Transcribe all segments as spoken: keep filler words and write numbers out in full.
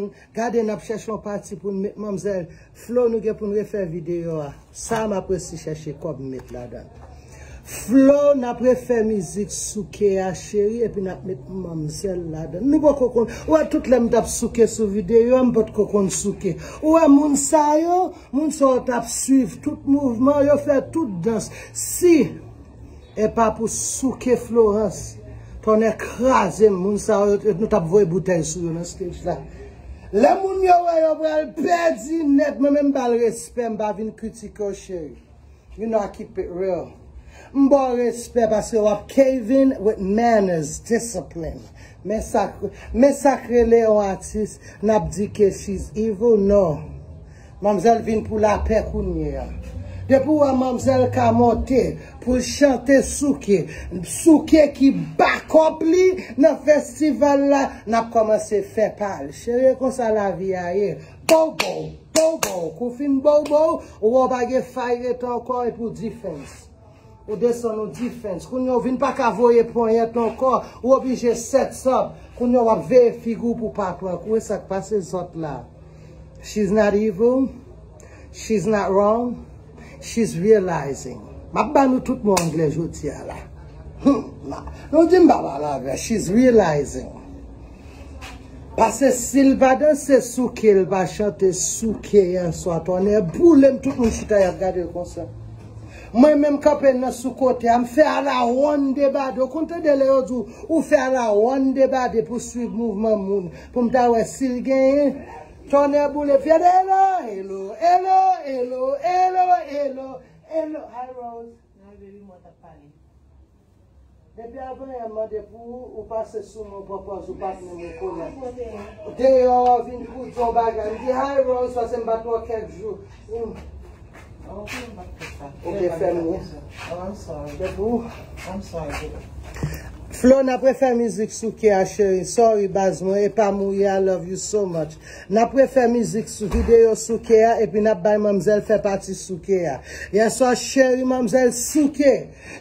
n gade, n ap chèche yon pati pou n met manmzèl. Flo, nou gen pou n refè videyo a. Sa m ap resi chèche kòb m met ladan l. Flo, n ap refè mizik souke a, cheri, epi n ap met manmzèl ladan l. Nou poko konn. Ou wè, tout lè m t ap souke sou videyo a, m potko konn souke. Ou wè, moun sa yo, moun sa yo t ap swiv tout mouvman, yo fè tout dans. Si e pa pou souke Florence, tonnè kraze m, moun sa yo, nou t ap voye boutèy sou yo nan stage la. Lè moun yo wè yo pral pèdi nèt, mwen menm m ba l respè, m pa vin kritike w, cheri. You know I keep it real. M ba w respè paske w ap cave in with manners, discipline. Men sa k, men sa k rele yon atis, n ap di ke she's evil? No. Manmzèl vin pou lapè kounye a. Depi w wè manmzèl ka monte pou l chante souke, souke ki bakòp li nan festival la, n ap kòmanse fè pa l. Cheri, e konsa lavi a ye. Bow, bow, bow, bow. Kou fin bow, bow, ou wè w pa gen fay rete ankò, epi w defense. Ou desann, ou defense. Kounye a w vin pa ka voye ponyèt ankò, ou oblije set up. Kounye a w ap veye figi w pou w pa pran kou. E sa k pase zòt la? She's not evil. She's not wrong. She's realizing. M ap ba nou tout mo anglè jodi a la. Hmm, ma- nou di m pa pale avè. She's realizing. Paske si l pa danse souke, l pa chante souke yèswa, tonnè boule m, tout moun chita y ap gade l konsa. Mwen menm kanpe nan sou kote a, m fè ala wonn debade. Ou konn tande lè yo di w, ou fè ala wonn debade pou swiv mouvman moun, pou m ta wè si l genyen. Tonnè boule, fè de elo, elo, elo, elo, elo, elo, elo. Hi, Rose. Nan baby mwen t ap pale. Depi avan yè m mande pou ou, ou pase sou mwen, ou pran pòz ou pa t menm rekonèt. Deyò, vin pou di yon bagay. M di, "Hi, Rose," paske m pa t wè w kèk jou. Hmm. Ok, m pa t fè sa. Ok, fè m ri. Oh, I'm sorry. Se pou ou. I'm sorry, baby. Flo, n ap refè mizik Souke a, cheri. Sorry, baz mwen, e pa mouri, I love you so much. N ap refè mizik sou videyo Souke a, epi n ap bay manmzèl fè pati Souke a. Yèswa, cheri, manmzèl Souke.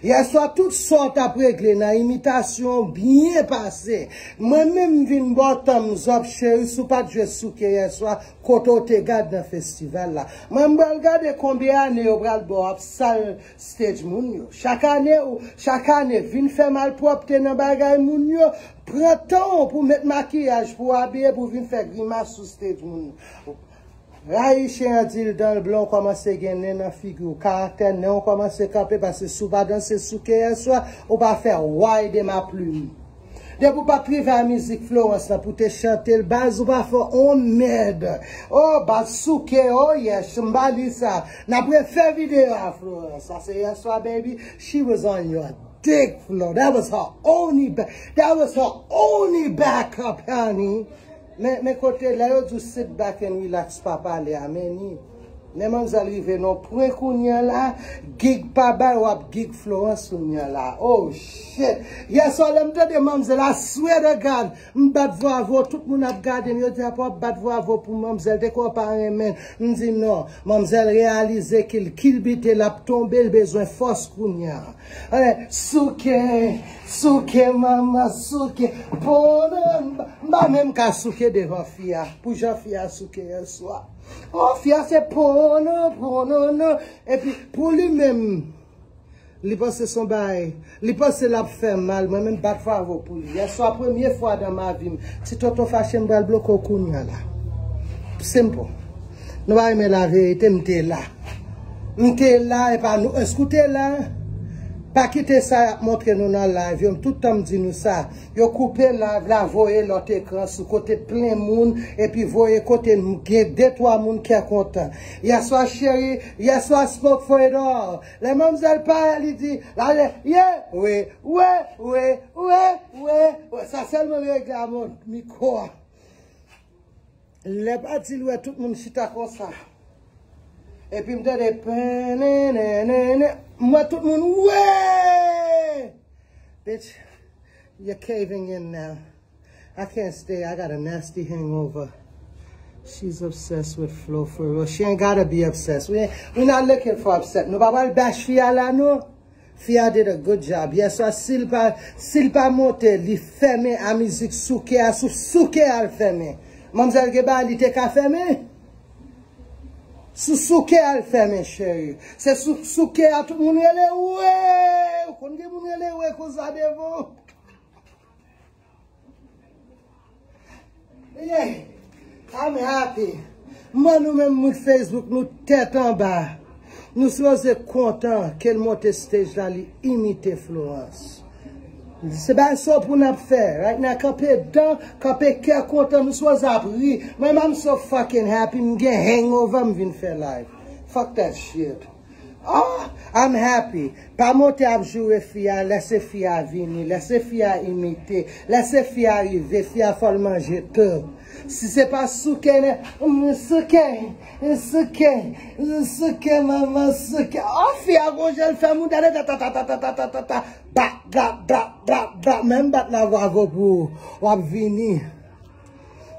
Yèswa, tout sa w t ap regle nan imitasyon byen pase. Mwen menm, m vin ba w thumbs up, cheri, si w pa t jwe Souke yèswa, kote w te gad nan festival la. Mwen, m pral gade konbyen ane yo pral ba w ap sal stage moun yo. Chak ane, ou, chak ane, vin fè malpwòpte nan bagay moun yo. Pran tan w pou met makiyaj, pou abiye, pou vin fè grimas sou stage moun yo. Rayi chen an di l dan l blan, ou kòmanse gen nen nan figi w. Karaktè nen w kòmanse kanpe, paske si w pa danse Souke yèswa, ou pa fè way de ma plume. Depi w pa t rive a mizik Florence lan pou te chante l, baz, ou pa fè on mèd. Oh, baz, Souke, oh yes, m ba li sa. N ap refè videyo a Florence. Sa se yèswa, baby. She was on your dick, Flo. That was her only ba-, that was her only backup, honey. Men, men kote, lè yo di w sit back and relax, pa pale a, men ni. Men manmzèl rive nan pwen kounye a la, gig pa bay, w ap gig Florence kounye a la. Oh, shit. Yèswa, lè m tande manmzèl, I swear to God, m bat vwavo, tout moun ap gade m, yo di, "Apa w ap bat vwavo pou manmzèl, te kwè w pa renmen l." M di, "Non." Manmzèl reyalize ke l kilbite, l ap tonbe, l bezwen fòs kounye a. Eh, Souke, Souke, manman, Souke. Pono, m pa, m pa menm ka Souke devan fi a. Pou jan fi a Souke yèswa. Oh, fi a se pono, pono, non. Epi, pou li menm, li panse se on bagay. Li panse l ap fè mal. Mwen menm bat vwavo pou li. Yèswa, premye fwa dan ma vi m. Si tonton fache, m pral bloke w kounye a la. Simple. Nou pa renmen laverite, m te la. M te la, e pa nou. Èske w te la? Pa kite sa y ap montre nou nan live yo. Tout tan m di nou sa. Yo koupe live la, voye lòt ekran sou kote plen moun, epi voye kote m gen de twa moun kè kontan. Yèswa, cheri, yèswa, smoke for it all. Lè manmzèl parèt, li di, l ale, ye, we, we, we, we, we, we. Sa sèlman m regle a mon mikwo a. Lè pati l wè tout moun chita konsa. Epi m tande pen, nen, nen, nen, nen. M wè tout moun, we! Bitch, you're caving in now. I can't stay. I got a nasty hangover. She's obsessed with Flo for real. She ain't gotta be obsessed. We, we not looking for upset. Nou pa pral bash fi a la, non. Fi a did a good job. Yèswa, si l pa, si l pa monte, li fèmen a mizik Souke a, sou Souke a l fèmen. Manmzèl gen bagay li te ka fèmen. Sou Souke a l fèmen, cheri. Se sou Souke a tout moun rele, we! Ou konn gen moun rele, we, konsa devan. Yeah, I'm happy. Mwen, nou menm moun Facebook, nou tèt anba. Nou sipoze kontan ke l monte stage la, li imite Florence. Se bagay sa pou n ap fè. Right now, kanpe dan, kanpe kè kontan, nou sipoze ap ri. Mwen, I'm so fucking happy. M gen hangover, m vin fè live. Fuck that shit. Oh, I'm happy. Pa monte ap joure fi a, lèse fi a vini, lèse fi a imite, lèse fi a rive, fi a fò l manje tou. Si se pa Souke, ne, mm, Souke, mm, Souke, mm, Souke, manman Souke. Oh, fi a gon jan l fè moun tande ta, ta, ta, ta, ta, ta, ta, ta, ta, ba, ba, ba, ba, ba, menm bat la vwavo pou ou, w ap vini.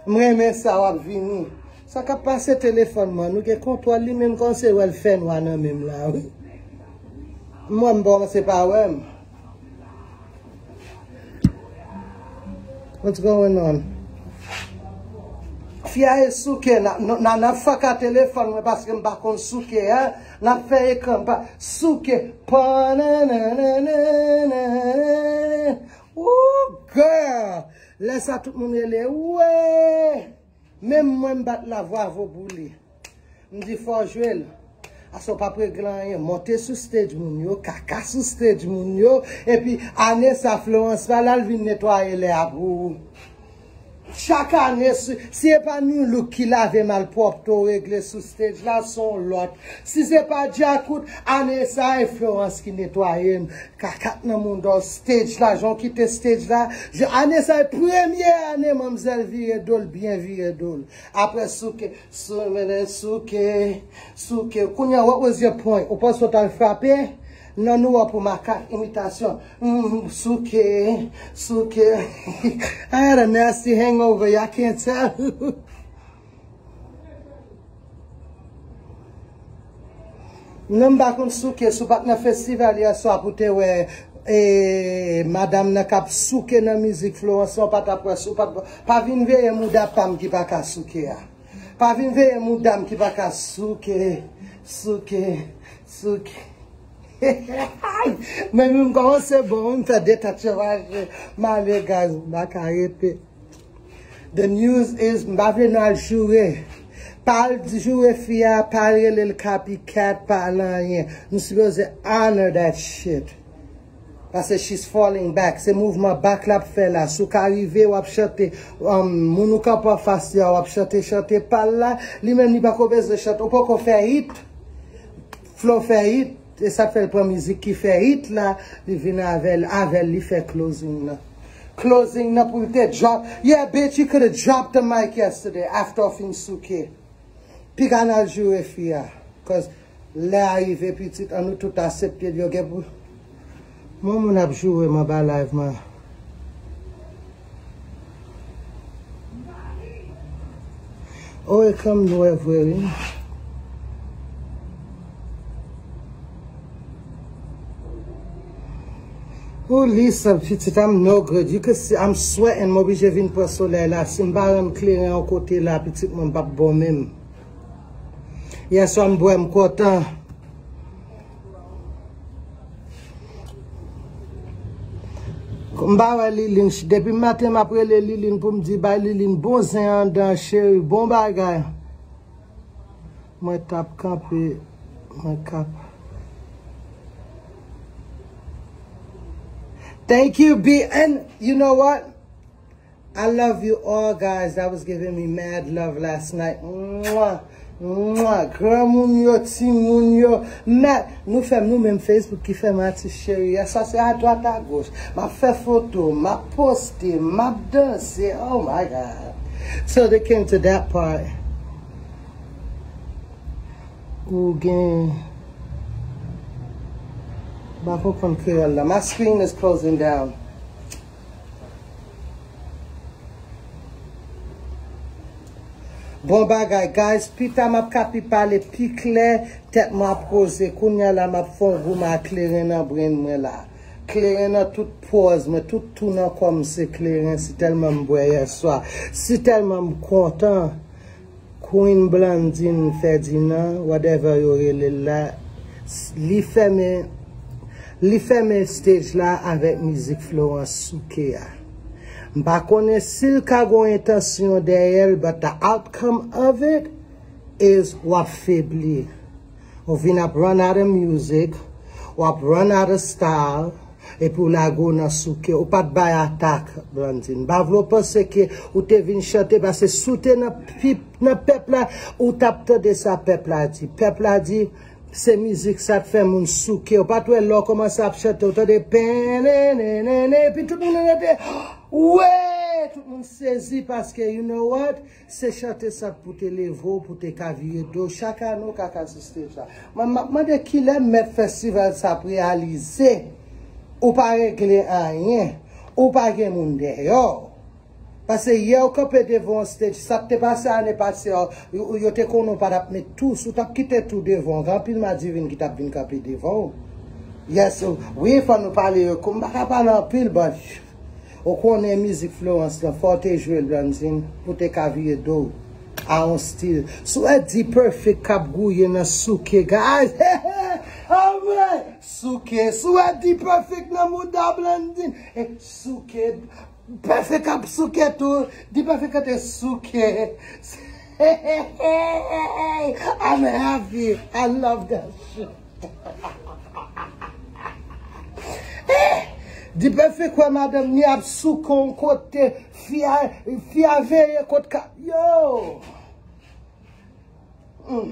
M renmen sa, w ap vini. Sa k ap pase telefòn mwen, nou gen kontwòl li menm kòm se wè l fè nwa nan men m la, wi. M wè m bon, se pa wè m. What's going on? Fi a e Souke, n a, n a, n a, n ap faka telefòn mwen paske m pa konn Souke a, n ap fè ekran pa Souke. Pa, na, na, na. Ooh, girl! Lè sa tout moun rele, we! Menm mwen m bat la vwavo pou li. M di fò w jwe l. Ase w p ap regle anyen. Monte sou stage moun yo, kaka sou stage moun yo. Epi ane sa Florence pa la, l vin netwaye lè a pou ou. Chak ane, si, si e pa Nu Look ki lave malpwòpte w regle sou stage la, se yon lòt. Si se pa Djakout, ane sa e Florence ki netwaye m. Kaka k nan mouda w, stage la, jan w kite stage la. Je, ane sa e premye ane manmzèl vire do l, byen vire do l. Apre Souke, Sou, men, Souke, Souke. Kounye a, what was your point? Ou panse w t al frape? Non, nou wè pou makak imitasyon. Mm, souke, souke. I had a nasty hangover, y'all can't tell. Non, m pa konn souke, si w pa t nan festival yè swa pou te wè, e, madanm nan k ap souke nan mizik Florence, ou pa t ap wè, si w pa t, pa vin veye mouda pa m ki pa ka souke a. Pa vin veye mouda m ki pa ka souke, souke, souke. Mwen menm kòmanse bon, m fè de tèt chèvaje, m ale gaz, m pa ka rete. The news is, m pa vle nou al joure. Pa al joure fi a, pa al rele l copycat, pa al anyen. Nou sipoze honor that shit. Paske she's falling back. Se mouvman back l ap fè la. Si w ka rive, w ap chante. Um, moun ou kanpe anfas li a, w ap chante, chante pa l la. Li menm, li pako bezwen chante. Ou poko fè hit. Flo fè hit. E sa k fè l pran mizik ki fè hit la. Li vin avè l, avè l, li fè closing nan. Closing nan pou l te drop. Yeah, bitch, you coulda dropped the mic yesterday after w fin souke. Piga n al joure fi a. Cause lè a rive pitit, an nou tout aksepte l, yo gen pou. Mwen moun ap joure m anba live mwen. Oh, e kanm nwè vre wi. Oh, Lisa, pitit, I'm no good. You can see I'm sweating. M oblije vin pran solèy la. Si m pa rann kleren yon kote la, pitit mwen p ap bon menm. Yèswa m bwè, m kontan. M pa wè Liline. Depi maten m ap rele Liline pou m di bay Liline bon zen anndan, cheri, bon bagay. Mwen t ap kanpe, mwen k ap. Thank you, B. And you know what? I love you all, guys. That was giving me mad love last night. Mwah, mwah. Granmoun yo, timoun yo. Mad. Nou fè m, nou menm Facebook ki fè m atis cheri. Yèswa se adwat agoch. M ap fè foto, m ap poste, m ap danse. Oh my God. So they came to that part. Ou gen. M pa konprann kreyòl la. My screen is closing down. Bon bagay, guys. Pita m ap ka pi pale pi klè, tèt mwen ap poze. Kounye a la, m ap fè yon goumen ak kleren nan brenn mwen la. Kleren nan tout pòz mwen, tout tou nan kò m se kleren, si tèlman m bwè yèswa, si tèlman m kontan. Queen Blandine Ferdinand, whatever yo rele l la, s-, li fèmen, li fèmen stage la avèk mizik Florence Souké a. M pa konnen si l ka gon entansyon dèyè l, but the outcome of it is w ap febli. Ou vin ap run out of music, w ap run out of style, epi w lage w nan souke. Ou pa t bay atak, Blandine. M pa vle w panse ke ou te vin chante, paske si w te nan pi-, nan pèp la, ou t ap tande sa pèp la di. Pèp la di, se mizik sa k fè moun souke. Ou pa t wè lè w kòmanse ap chante, ou tande pen, nen, nen, nen, nen, epi tout moun rete, wè! Tout moun sezi paske, you know what? Se chante sa k pou te leve w, pou te ka vire do. Chak ane w ka kase stage la. Mwen, m ap mande kilè mèt festival sa ap reyalize ou pa regle anyen, ou pa gen moun dèyè w. Paske yè w kanpe devan yon stage, sa k te pase ane pase a, yo, yo te konnen w pa t ap met tou, si w t ap kite tou devan w, gen anpil madivin ki t ap vin kanpe devan w. Yes, wi, fò nou pale yo, m pa ka pale anpil, but ou konnen mizik Florence lan, fò w te jwe l, Blandine, pou te ka vire do w a yon stil. Si w wè D-Perfect k ap gouye nan souke, guys. Anmwey! Souke. Si w wè D-Perfect nan mouda Blandine, e souke. Perfect ap souke tou. D-Perfect te souke. I'm happy. I love that shit. D-Perfect wè madanm ni ap souke yon kote. Fi a, fi a veye kot ka. Yo! Hmm.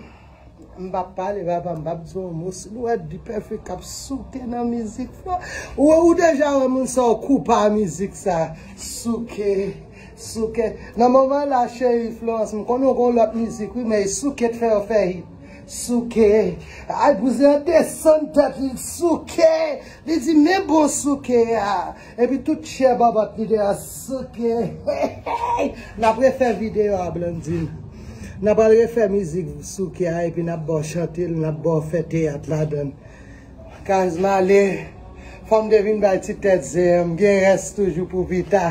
M p ap pale, papa, m p ap di yon mo. Si nou wè D-Perfect k ap souke nan mizik, fò, ou, ou deja wè moun sa w koupa mizik sa. Souke, souke. Nan moman la, cheri Florence, m konnen w gon lòt mizik, wi, men e souke t fè yo fè hit. Souke. Ay, bouzen an desann tèt li, souke. Li di, "Men bon souke a." Epi tout chè babat li de a souke. N ap refè videyo a, Blandine. N ap al refè mizik souke a, epi n ap ba w chante l, n ap ba w fè teyat ladan l. Kaz m ale, fò m te vin bay ti tèt zen an, m gen rès toujou pou pita.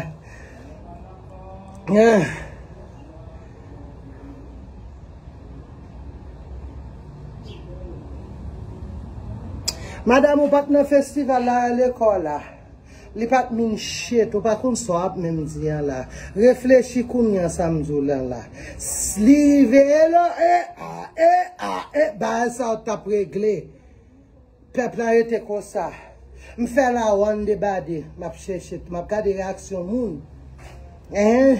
Ah. Madanm ou pa t nan festival la, lekòl la. Li pa t min shit, ou pa konn sa w ap menm di an la. Reflechi kounye a sa m di w lan la. S-, li rive e la, e a, e a, e bagay sa w t ap regle. Pèp la rete konsa. M fè la one de body. M ap chèche, m ap gade reyaksyon moun. Hein?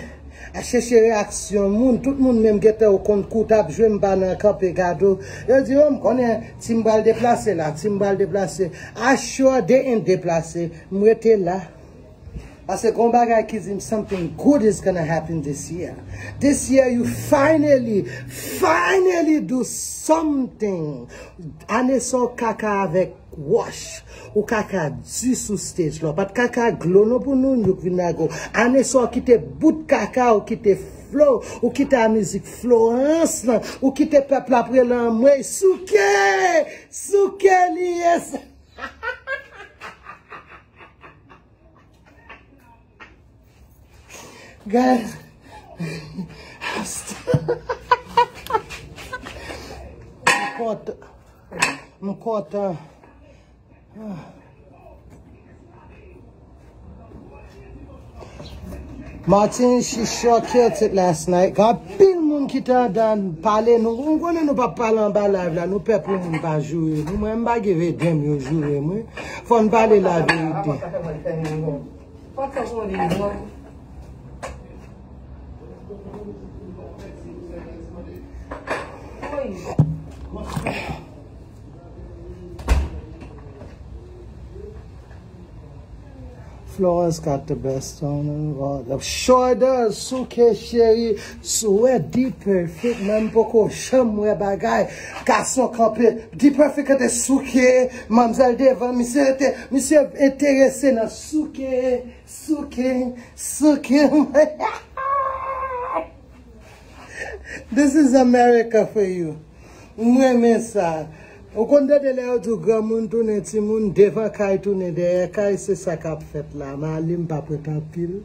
A chèche reyaksyon moun. Tout moun menm gentan ou konn kou t ap jwe, m pa nan kanpe gade w. Yo di, "Oh, m konnen, ti m pral deplase la, ti m pral deplase." A sure they ain't deplase. M rete la. Paske gon bagay ki di m something good is gonna happen this year. This year you finally, finally do something. Ane sa w kaka avèk wòch. Ou kaka di sou stage la. Ou pa t kaka glo non pou nou, nou k vin lage w. Ane sa w kite bout kaka, ou kite flow, ou kite a mizik Florence lan, ou kite pèp la ap rele anmwey, souke! Souke li ye sa! Guys, m kontan. M kontan. Martin, she sure killed it last night. Gen anpil moun ki te andan pale nou. M konnen nou pa pale anba live la. Nou pè pou moun pa joure nou. Mwen, m pa gen vedèm yo joure mwen. Fò n pale laverite. Florence got the best on the world. Shorter, souke cheri, sou wè D-Perfect, mwen m poko janm wè bagay. Gason kanpe, D-Perfect te souke, manmzèl devan, misye te, misye enterese nan souke, souke, souke. This is America for you. M renmen sa. Ou konn tande lè yo di w granmoun tounen timoun, devan kay tounen dèyè kay, se sa k ap fèt la. Mali, m pa prèt anpil.